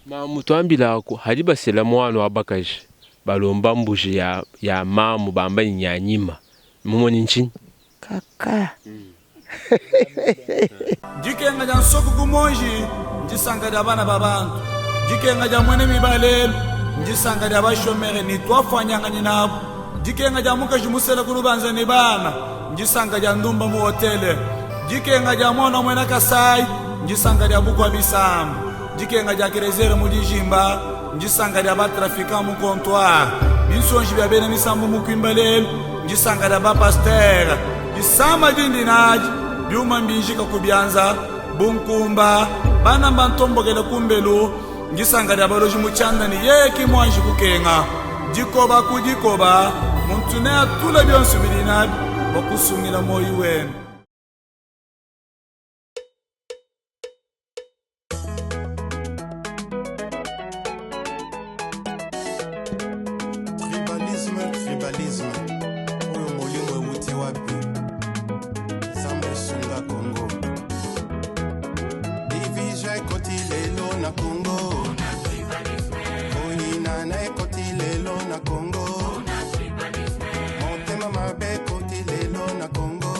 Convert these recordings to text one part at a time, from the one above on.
Mamu tuambilaku hadi basela muana wa bakaji balomba mbuji ya ya mamu bamba ne nya nyima mumue ne ntshinyi? Kaka. Dikenga dia nsoku ku muonji ndisanka dia bana ba bantu. Dikenga dia muena miba lelu ndisanka dia bashomere ne tuafuanyanganyi nabu. Dikenga dia mukaji musela ku lubanza ne bana ndisanka dia ndumba mu hotele. Dikenga dia muana wa muena Kasai ndisanka dia bukua bisamba. Dikenga dia Kerezere mu dijimba ndisanka dia ba trafiquants mu comptoir. Binsonji bia bena misambu mu kuimba lelu ndisanka dia ba pasteur. Disama dindi nadi, biuma mbinjika ku bianza bu nkumba, bana mbantombokele ku mbelu. Ndisanka dia baloji mu tshianda ne yeye ki muanji kukenga. Dikoba ku dikoba, muntu neatule bionso bidi nabi bua kusungila muoyo wende. Tribalisme, tribalisme, oyo molimo ewuti wapi? Nzambe sunga Congo. Division ekoti lelo na Congo. Koyinana ekoti lelo na Congo. Motema mabe ekoti lelo na Congo.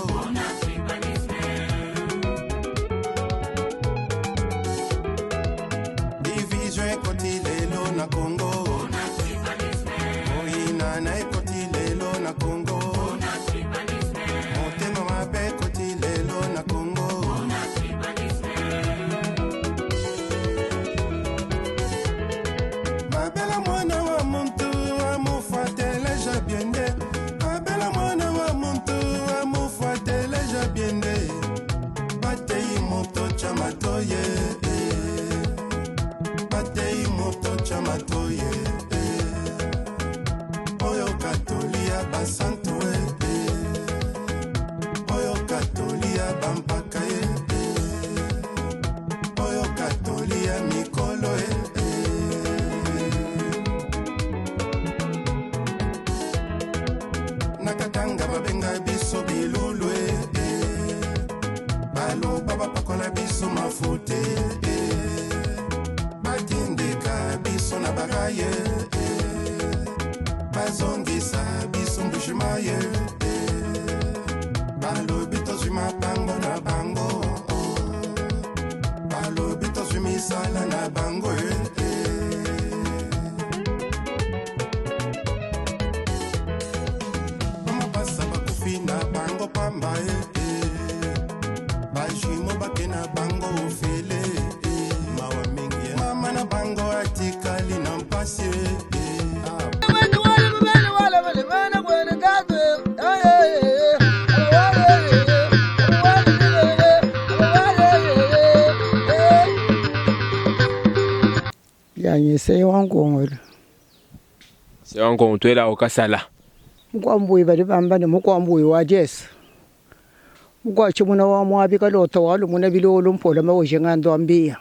Division ekoti lelo na Congo. Koyinana ekoti lelo na Congo. Motema mabe ekoti lelo na Congo. Babela mwana wa muntu amufuateleja biende. Babela mwana wa muntu amufuateleja biende. Bateyi moto tya matoye. Bateyi moto tya matoye. Oyo katoli ya basantu e. Oyo katoli ya bampaka e. Oyo katoli ya mikolo e. Na Katanga babenga biso bilulu e. Baloba bapakola biso mafuta e. Batindika biso na baraye e. Bazongisa biso Mbujimayi e. Balobi tozwi mapango na bango. Balobi tozwi misala na bango e. Bamapasa bakufi na bango pamba e. Bajumeaux bake na bango ofele e. Mawa mingi e. Mama na bango atikali na mpasi e. Yanyi sei wankongolo. Sei wankongolo tuela okasala. Mukwambuyi badi bamba ne mukwambuyi wa diesa. Mukwatshimuna wa muabi kalota wa lumuna bilolo mpola maweje ngando ambiya.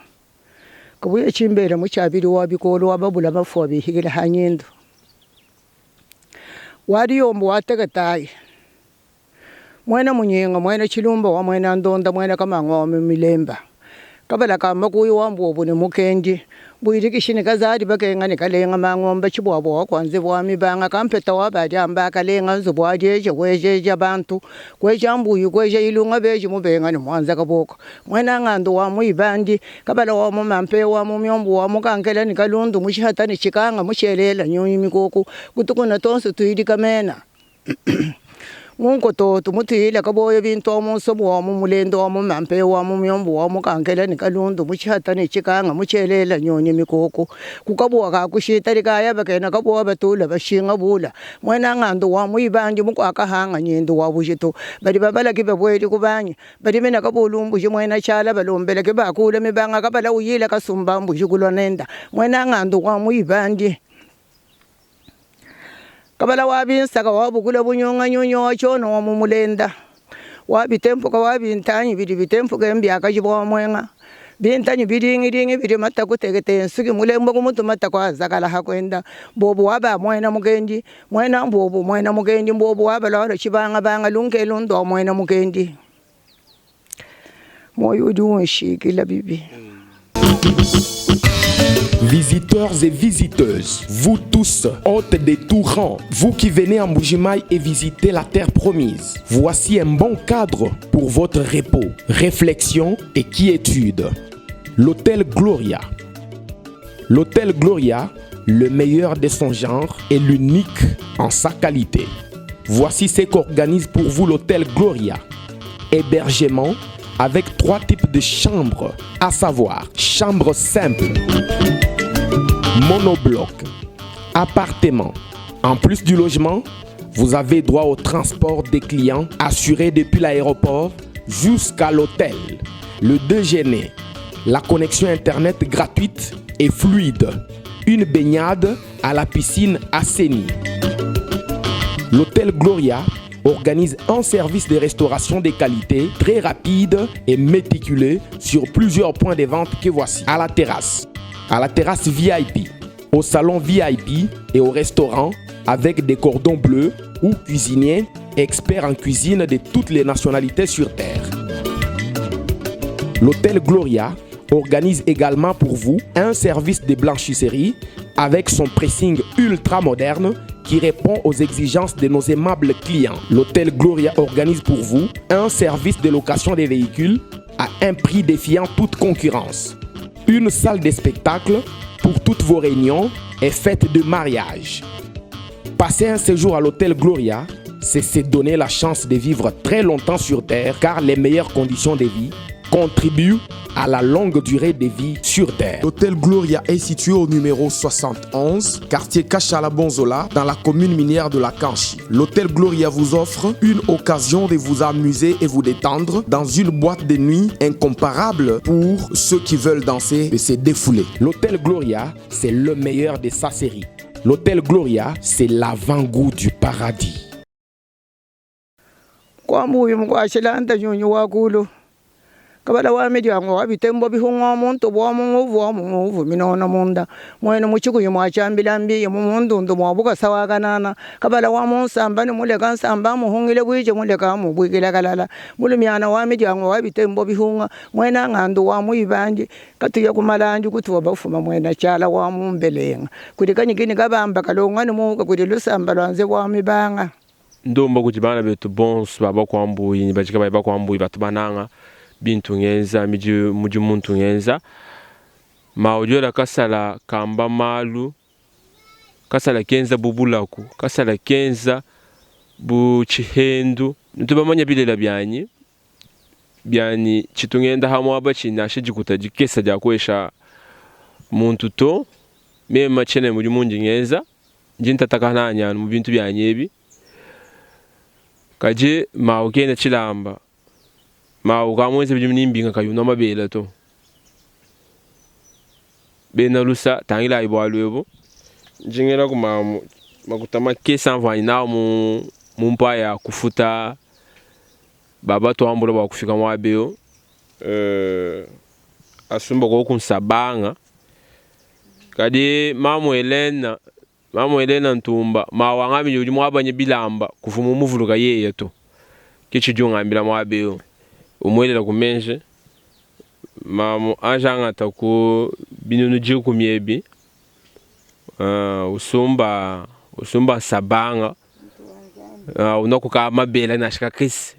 Kabuye chimbele muchabili wa bikolo wa babula mafua bihikila hanyindu. Wali yombo wateketayi. Mwena munyinga mwena chilumba wa mwena ndonda mwena kamanga wa milemba. Kabala ka makuyu wa mbuobu ne mukendi. Buidikishi ne kazadi bakenga ne kalenga mangomba chibwabwa wa kwanze bwa mibanga kampeta wa badi amba kalenga nzubu wa jeje kwejeja bantu. Kweja mbuyu kweja ilunga beji mubenga ne mwanza kaboko. Mwena ng'andu wa muibandi kabala wa mumampe wa mumyombu wa mukankela ne kalundu mushihata ne chikanga mushelela nyunyi mikuku. Kutukuna tonso tuidi kamena. Munkoto tumutuile kaboyo bintu wa munsobu wa mumulendo wa mumampe wa mumyombu wa mukankela ne kalundu mushihata ne chikanga mushelela nyunyi mikuku. Kukabuwa kakushita likaya bakena kabuwa batula bashinga bula. Mwena ng'andu wa muibandi mukwakahanga nyindu wa bujitu. Badi babala kibe bweli kubanyi. Badi mena kabulu mbuji mwena chala balombele kibakula mibanga kabala uyila kasumba mbuji kulonenda. Mwena ng'andu wa muibandi. Kabala wabinsaka wabukula bunyonga nyonyo wa chono wa mumulenda. Wabitempuka wabintanyi bidi bitempuka embyaka jibwa mwenga. Bintanyi biringi ringi biri mata kutegete nsuki mulembo kumutu mata kwa zakala hakwenda. Bobu waba mwena mukendi, mwena mbobu mwena mukendi, mbobu waba lwalo chibanga banga lunke lundo mwena mukendi. Moyo udi unshikila bibi. Visiteurs et visiteuses, vous tous, hôtes de tout rang, vous qui venez en Mbujimayi et visitez la terre promise, voici un bon cadre pour votre repos, réflexion et quiétude. L'hôtel Gloria. L'hôtel Gloria, le meilleur de son genre et l'unique en sa qualité. Voici ce qu'organise pour vous l'hôtel Gloria. Hébergement avec trois types de chambres, à savoir chambre simple, monobloc, appartement. En plus du logement, vous avez droit au transport des clients assuré depuis l'aéroport jusqu'à l'hôtel, le déjeuner, la connexion internet gratuite et fluide, une baignade à la piscine assainie. L'hôtel Gloria organise un service de restauration de qualité très rapide et méticuleux sur plusieurs points de vente que voici. À la terrasse, à la terrasse VIP, au salon VIP et au restaurant avec des cordons bleus ou cuisiniers experts en cuisine de toutes les nationalités sur Terre. L'hôtel Gloria organise également pour vous un service de blanchisserie avec son pressing ultra moderne qui répond aux exigences de nos aimables clients. L'hôtel Gloria organise pour vous un service de location des véhicules à un prix défiant toute concurrence. Une salle de spectacle pour toutes vos réunions et fêtes de mariage. Passer un séjour à l'hôtel Gloria, c'est se donner la chance de vivre très longtemps sur Terre car les meilleures conditions de vie contribuent à la longue durée de vie sur Terre. L'hôtel Gloria est situé au numéro 71, quartier Kachala Bonzola, dans la commune minière de la Kanchi. L'hôtel Gloria vous offre une occasion de vous amuser et vous détendre dans une boîte de nuit incomparable pour ceux qui veulent danser et se défouler. L'hôtel Gloria, c'est le meilleur de sa série. L'hôtel Gloria, c'est l'avant-goût du paradis. Kwambuyi mukwashilanta nyunyu wakulu kabala wa milyango wa bitembo bihung'wa muntu bwa mung'uvu wa mung'uvu minono munda mwene muchikuyu mwachambila mbiye mumundundu mwabuka wakanana kabala wa munsamba nimuleka nsamba muhungile bwiche muleka mubwikila kalala mulumyana wa milyango wa bitembo bihung'a mwena ng'andu wa muibanji katuya kumalanji kutuwa bafuma mwena chala wa mumbelenga kulikanyikini kabamba kalonga nimuka kuli lusamba lwanze bwa mibanga Ndomba kudi bana betu bonso ba bakuambuyi ne badi kabayi bakuambuyi batu bananga bintu ngenza midi mudimu untu ngenza. Maudiola kasala kamba malu, kasala kenza bu bulaku, kasala kenza bu tshihendu. Ntu bamanya bilela bianyi bianyi tshitu ngenda ha muaba tshi nansha dikuta dikesa dia kuesha muntu to. Mema tshiena mudimu undi ngenza, ndi ntatakana anyi anu mu bintu bianyi ebi. Kadi mawu kena tshilamba, mawu kamuenza bidimu ne mbinga kayi unua mabela to. Bena lusa, tangilayi bualu ebu. Ndi ngela ku mamu makuta makese amvua nawu mu mu mpaya kufuta baba tuambula bua kufika muaba eu. Asumba koku nsabanga. Kadi mamu Helena Mamu Helena Ntumba, mawu angambidi udi muabanye bilamba kuvua mumuvuluka yeye to. Ke tshidi ungambila muaba eu. Umuelela ku meji, mamu anji angata ku binunu dikumi ebi, usumba usumba nsabanga, unua kuka mabela nansha kakese.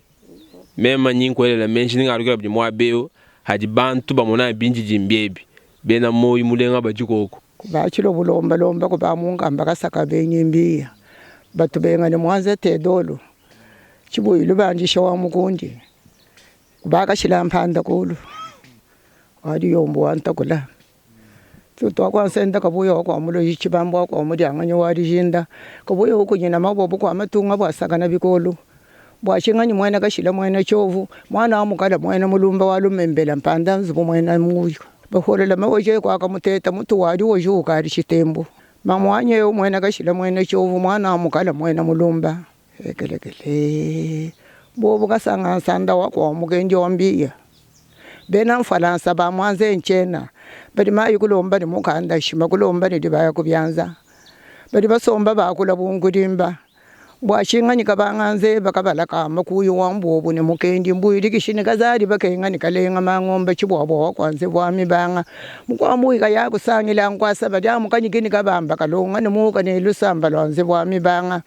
Mema nyi nkuelela meji ne ngalukila bidi muaba eu, hadi bantu bamona ne bindidimbi ebi, bena muoyo mulenga badi koku. Bachilo bulombalomba ku bamunkamba kasaka benyi mbiya batu bengane mwanze tedolu chibuyi lubandisha wa mukundi bakashila mpanda kulu waliyombo wantakula twakwansenda kabuya wakwa chibambo wakwa mulyang'anyi walijinda kabuya ukunyina mabobo kwa matunga bwasakana bikolo bwashing'anyi mwene kashila mwene chovu mwana amukala mwene mulumba walumembela mpanda nzubu mwene muyo baholela mawoje kwakamuteta mutu wali wojuka ali chitembo mamwanye mwene kashila mwene chovu mwana amukala mwene mulumba ekelekele bobu kasanga nsanda wakwa mukenji wambiya bena mfalansa bamwanze nchena bali mayi kulomba ni mukanda shima kulomba ni libaya kubyanza bali basomba bakula bungulimba. Bua tshinganyi kabanga nzeba kabala ka makuyu wa mbuobu ne mukendi mbuidikishi ne kazadi bakenga ne kalenga mangomba tshibuabua wa kua nzevu wa mibanga mukua mbuyi kaya kusangila nkuasa badia mukanyiki ne kabamba kalonga ne muka ne lusamba lua nzevu wa mibanga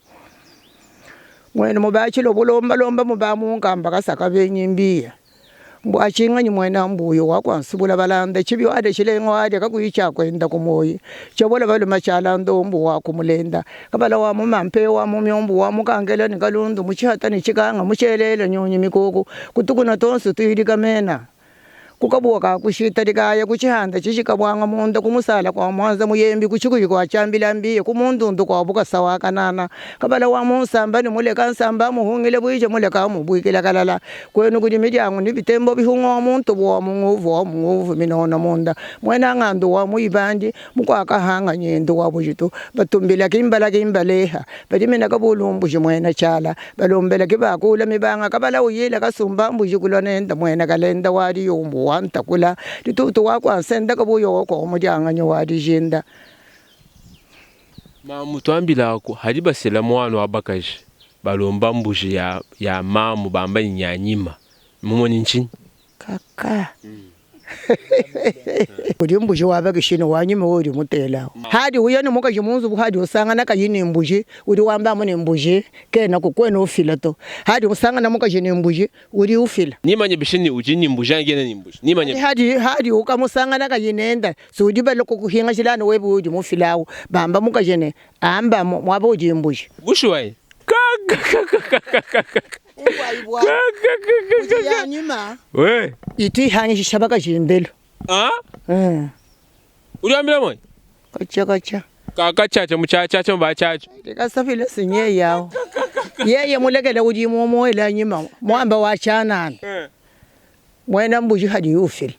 muenu mubatshilo bulomba lomba muba munkamba kasaka benyi mbiya. Mbua tshinganyi muena mbuyi wa kua nsubula balanda tshibi wade tshilenga wade kakuyi tshia kuenda ku muoyi tshiabola baluma tshiala ndombu wa ku mulenda kabala wa mu mampe wa mu miombu wa mu kankela ne kalundu mu tshihata ne tshikanga mu tshielele nyunyi mikuku kutukuna tonso tuidika mena ku kabuwa ka kushita dikaya ku tshihanda tshishika buanga munda ku musala kua muanza muyembi ku tshikuyi kua tshiambila mbiye ku mundundu kua bukasa wa kanana kabala wa mu nsamba ne muleka nsamba muhungile buije muleka mubuikila kalala Kwenu kudi milyangu ni bitembo bihunga wa mu ntubu wa mu nguvu wa mu nguvu minona munda muena ngandu wa mu ibandi mukuakahanga nyindu wa bujitu batumbila kimbala kimbaleha badimina kabulumbuji muena tshiala balombela kibakula mibanga kabala uyila kasumba mbuji kulua nenda muena kalenda wa liyumbu wa ntakula litutu wa kua nsenda kabuyowa kua mudianganyi wa dijinda. Mamu tuambilaku hadi basela muana wa bakaji Balomba mbuji ya ya mamu bamba ne nya nyima mumue ne ntshinyi? Kaka udi mbuji wa bakishi ne wa nyima udi mutela hadi uya ne mukaji mu nzubu hadi usangana kayi ne mbuji udi wamba amu ne mbuji kena ku kuena ufila to hadi usangana mukaji ne mbuji udi ufila. Nimanye bishi ne udi ne mbuji anyi kena ne mbuji nimanye. Hadi hadi ukamusangana kayi nenda si udi balua kukuhingashila anu webe udi mufila awu bamba mukaji ne Amba muaba udi mbuji. Bushuwa eh? Mbuji ya nyuma itu ihangishisha bakaji mbelu. Ah? Udi wambila mwe? Kacha kacha. Kaka chacha muchacha cha mba chacha. Likasafile sinye yao. Yeye mulekele udi mumuela nyuma muamba wa chanana. Muena mbuji hadi yufila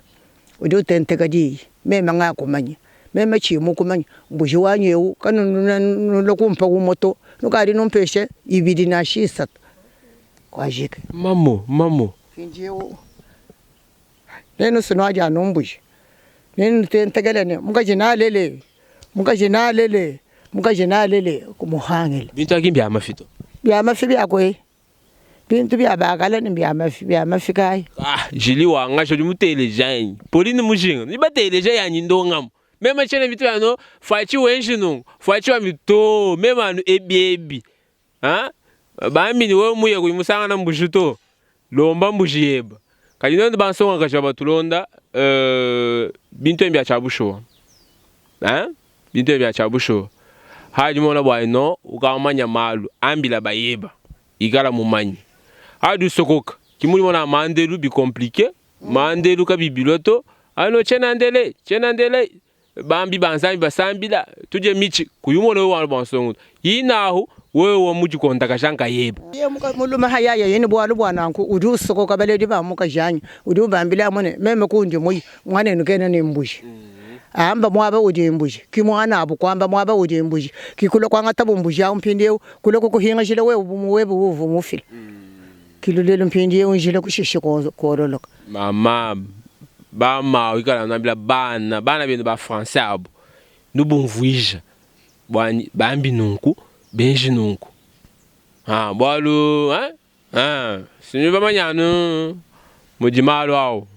udi utenteka diyi meme ngakumanya. Meme tshiyi mukumanye, mbuji wanyi ewu kanunulua kumpa umue to, nukadi numpeshe ibidi nansha isatu. Kuajika. Mamu, mamu. Mpindiewu, nenu sinuadi anu mbuji, nenutentekele ne, Mukaji nalele, mukaji nalele, mukaji nalele, kumuhangila. Bintu abi ki mbia mafi to. Bia mafi bia kueyi? Bintu bia ba kale ne bia mafi, bia mafi kayi? Ah, Julie wangasha udi muteleja anyi? Pauline Mujinga, nudi bateleja yanyi ndongamu. Meme tshiena bintu bia no fatshi wenji nunku, fatshi wambi to, meme anu ebi ebi. Ha? Bambi ne wewe muye kuyi musangana mbuji to, lomba mbuji yeba. Kadi nuenu bansongakaji ba batulonda, euh, bintu ebi mbia tshia bushuwa. Hein? Bintu ebi bia tshia bushuwa. Hadi mona bua no ukamanya malu, ambila bayeba. Ikala mumanye adi usokoka ki mudi mona mandelu bi complique mandelu kabi bilua to ano tshiena ndele tshiena ndele bambi ba nzambi basambila tudie mitshi kuyi umona wewe anu bua nsongo to inahu wewe mudikondakaja nkayeba. Ye mulume hayaya yene bualu bua nanku udi usokoka baledi ba mukajanyi udi ubambila amu ne meme kundi muyi muanenu kena ne mbuji amba muaba udi mbuji ki muanabu kuamba muaba udi mbuji ki kulua kuangatabu mbuji au mpindieu Kulua kukuhingajila wewe bu muwebe uuvua mufile kilu lelu mpindieu njila kushisha kuololoka. Mama ba mawu ikala nuambila bana bana benu ba français abu nubumvuija bua bambi nunku benji nunku ha bualu hein hein si nudi bamanya anu mudi malu au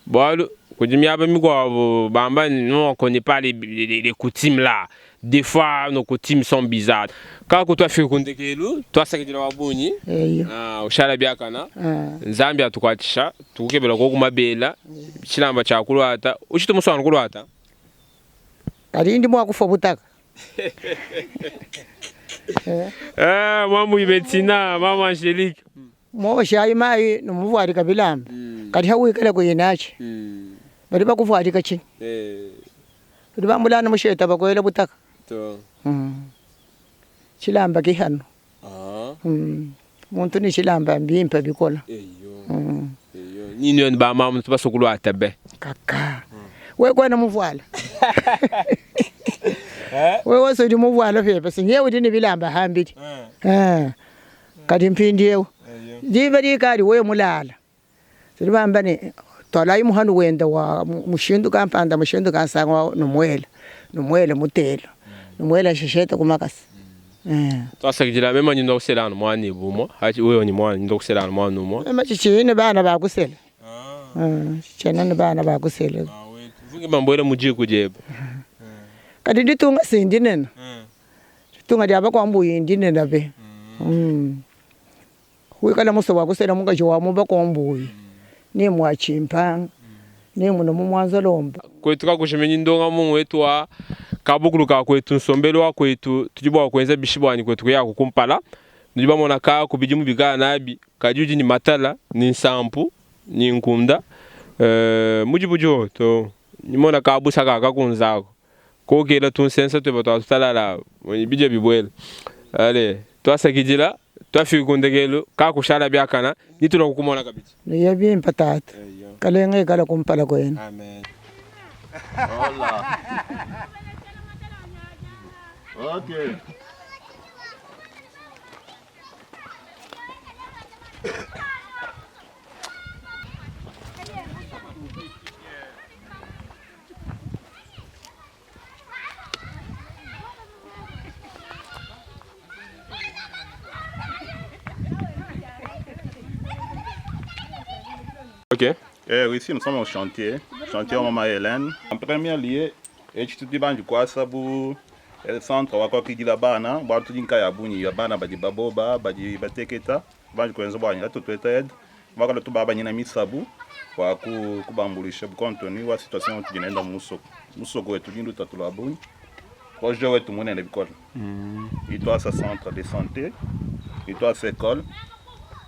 Bualu kudi miaba mikuabu bamba ne nous on connait pas les, les, les coutumes là. Des fois nos coutumes sont bizarres. Kaka tuafika ku ndekelu tuasakidila wa bungi uh, ushala biakana Nzambi atukuatshisha tukukebela koku mabela tshilamba tshia kuluata utshitu musuana kuluata kadi ndi mua kufua butaka eh, mamu Betina mamu Angelique Mwoshayi mayi numuvuadika bilamba kadi hawikala kuyi natshi badi bakuvuadika tshinyi? Badi bambula anu musheta bakuela butaka Tshilamba ki hanu Muntu ne tshilamba mbimpe bikola. Ni nuenu ba mamu nutu basue kuluata be. Kaka wewe kuena muvuala wewe wonso udi muvuala pepe si nyewe udi ne bilamba hambidi Kadi mpindieu, diba dikadi wewe mulala, tudi bamba ne, tualayi muhanu wenda wa mushindu kampanda mushindu kansanga wa numuela, numuele mu telu, numuela sheshete ku makasa. Tuasakidila mema ndi ndua kusela anu muanebu umua atshi wewe ni muana ndi ndua kusela anu muana umua. Mema tshitshiyi ne bana ba kusela. Tshiena ne bana ba kusela. Vungi bambuela mu diku diebe. Kadi ditunga si ndinene. Ditunga dia bakua mbuyi ndinene be. Wikala musue bua kusela mukaji wa mu bakua mbuyi ni mua tshimpanga ni munu mu muanzolomba. Kuetu kakujiminyi ndongamu wetu wa kabukulu ka kuetu, nsombelu wa kuetu, tudi bua kuenza bishi bua ne kuetu kuyaku kumpala. Nudi bamona kaku bidimu bikala nabi, kadi udi ne matala, ne nsampu, ne nkunda mu dibudio to. Ndi mona kabusa ka kakunza aku, kokela tunsensa tueba tua tutalala bidia bibuela. Ale, tuasakidila, tuafiki ku ndekelu, kakushala biakana, ne tulua kukumona kabidi. Nuye bimpe tatu. Kalenga ikala kumpala kuenu. Amen. Okay. Ok. Eh, ici nous sommes au chantier, chantier Mama Hélène. En premier lieu, etshi tudi banji kuasa bu centre wa kuakidila bana bualu tudi nkaya bunyi ya bana badi baboba badi bateketa banji kuenza buanyi atu tueta aide bakala tubabanyina misabu bua kubambuluisha compte tenu wa situation tudi nenda mu musoko musoko wetu tudi lutatu lua bungi projet wetu munene bikole ituasa centre de santé ituasa école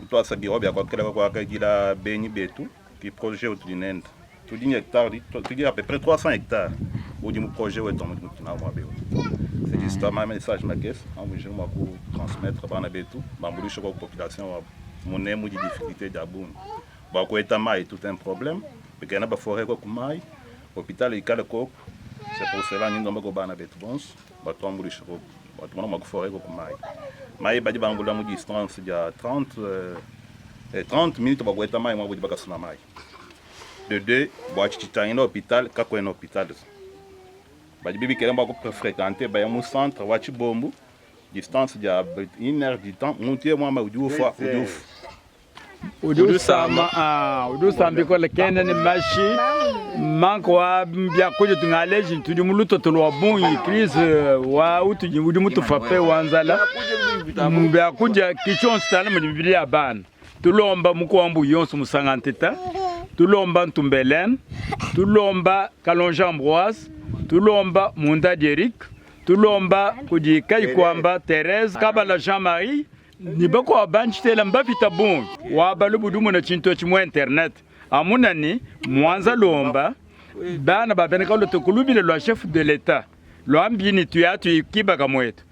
ituasa bureau bia kuakela kuakidila benyi betu ki projet utudi nenda tudi ni hectare tudi à peu près 300 hectares udi mu projet wetu mudi mutuna muaba eu c'est juste un message makese amujinga mua ku transmettre bana betu bambuluisha kwa population wabu mune mudi difficulté dia bungi bua kueta mai tout un problème bekena baforêt ko kumai hôpital ikale koko c'est pour cela nindomba ko bana betu bonso batuambuluisha ko batumona mua kuforêt ko kumai mai badi bambula mu distance dia 30 minutes bua kueta mai muaba udi bakasuna mai de deux bua tshitshitangila hôpital kakuena hôpital badi bibikela bua kufréquenter baya mu centre wa tshibombu distance dia une heure du temps muntu ye muamba udi ufa udi ufa udi usama udi usamba bikole kena ne mashi manque wa biakudia tungaleji tudi mu lutoto lua bungi crise wa utudi udi mutufape wa nzala biakudia kitshionso tala mudi mibili ya bana tulomba mukuambu yonso musanga nteta tulomba ntumbelene tulomba kalonja ambroise tulomba munda Eric tulomba kudi Kayikwamba Therese Kabala Jean-Marie ni bakwa banjitela mbapita bungi wabalu budu tshintu etshi mu internet amunani mwanza lomba bana babene kaloto kulubile lwa chef de l'état lwambini tuya tuikibaka mwetu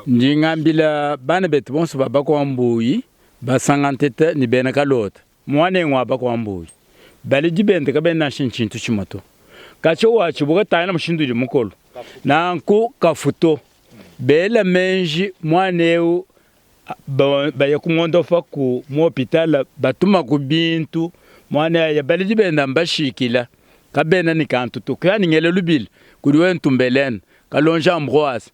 ndingambila bana betu bonso babakwa mbuyi basanga ntete ni bena kalota mwana engwa bakwa mbuyi baledi bende kabena tshintu tshimue to katsho watshibuka tangila mushindu udi mukolo nanku kafuto bela menji mwana eu baya kungondofa ku mu hôpital batuma ku bintu mwana ya baledi benda mbashikila kabena ni kantu to kuyani ngele lubili kudi we ntumbelene kalonja ambroise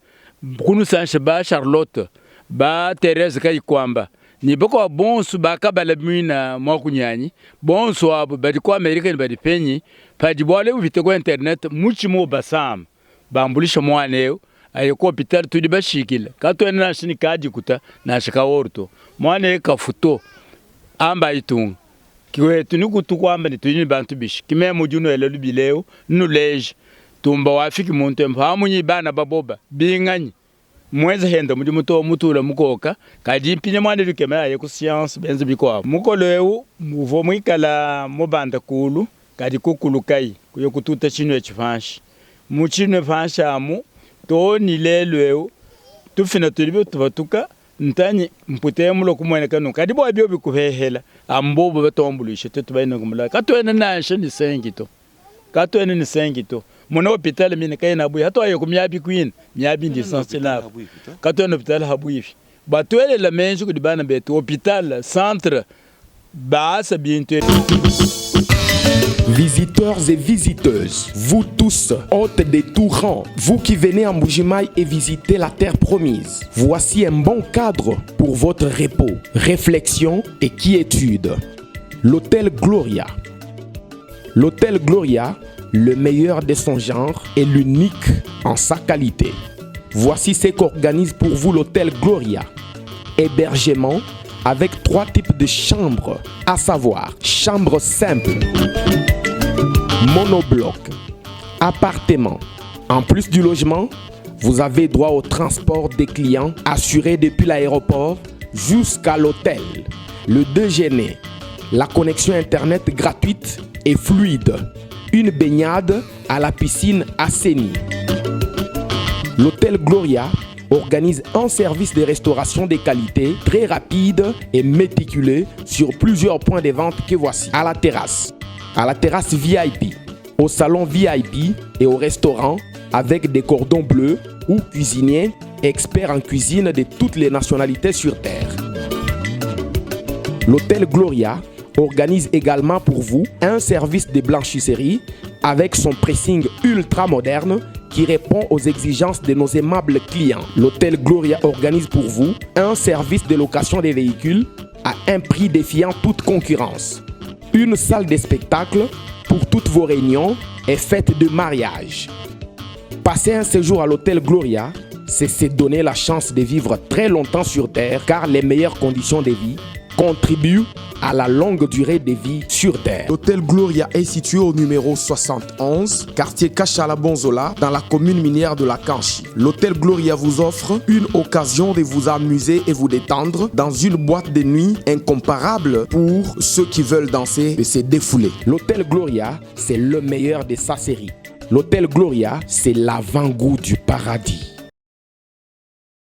kunusanshe ba Charlotte ba Therese Kayikwamba ni bako bonso bakabala mwina mwakunyanyi bonso abo badi ku Amerika ni badi penyi padi bwale bupite ku internet muchimu basama bambulisha mwana eu aye ku hôpital tudi bashikila katwene nashi ni kadikuta nashi kaorto mwana eu kafuto amba itunga kiwetu ni kutukwamba ni tudi ni bantu bishi kime mujuno ele lubileo nuleje tumba wafiki muntu mpamunyi bana baboba binganyi mweze henda mudi muto mutula mukoka kadi mpine mwana lukema aye ku science benze bikwabo mukolo eu muvo mwikala mubanda kulu kadi kukulukai kuyo kututa chino echifanshi muchino fanshi amu to ni lelo eu tufina tuli tubatuka ntanyi mpute mulo kumweneka no kadi bwa byo bikuhehela ambobo batombulishe tetu kumula katwene nanshe ni sengito katwene ni sengito muna hôpital mine kayina buyi hato aye kumyabi kwina miabi ndi essentiel katwene hôpital habuifi batwelela menji kudi bana betu hôpital centre baasa bintu. Visiteurs et visiteuses, vous tous, hôtes de tout rang, vous qui venez en Mbujimayi et visitez la terre promise, voici un bon cadre pour votre repos, réflexion et quiétude. L'hôtel Gloria. L'hôtel Gloria, le meilleur de son genre et l'unique en sa qualité. Voici ce qu'organise pour vous l'hôtel Gloria. Hébergement avec trois types de chambres, à savoir chambre simple, monobloc, appartement. En plus du logement, vous avez droit au transport des clients assuré depuis l'aéroport jusqu'à l'hôtel, le déjeuner, la connexion internet gratuite et fluide, une baignade à la piscine assainie. L'hôtel Gloria organise un service de restauration de qualité très rapide et méticuleux sur plusieurs points de vente que voici. À la terrasse, à la terrasse VIP, au salon VIP et au restaurant avec des cordons bleus ou cuisiniers experts en cuisine de toutes les nationalités sur Terre. L'hôtel Gloria organise également pour vous un service de blanchisserie avec son pressing ultra moderne qui répond aux exigences de nos aimables clients. L'hôtel Gloria organise pour vous un service de location des véhicules à un prix défiant toute concurrence. Une salle de spectacle pour toutes vos réunions et fêtes de mariage. Passer un séjour à l'hôtel Gloria, c'est se donner la chance de vivre très longtemps sur Terre car les meilleures conditions de vie contribuent à la longue durée de vie sur Terre. L'hôtel Gloria est situé au numéro 71, quartier Kachala Bonzola, dans la commune minière de la Canchi. L'hôtel Gloria vous offre une occasion de vous amuser et vous détendre dans une boîte de nuit incomparable pour ceux qui veulent danser et se défouler. L'hôtel Gloria, c'est le meilleur de sa série. L'hôtel Gloria, c'est l'avant-goût du paradis.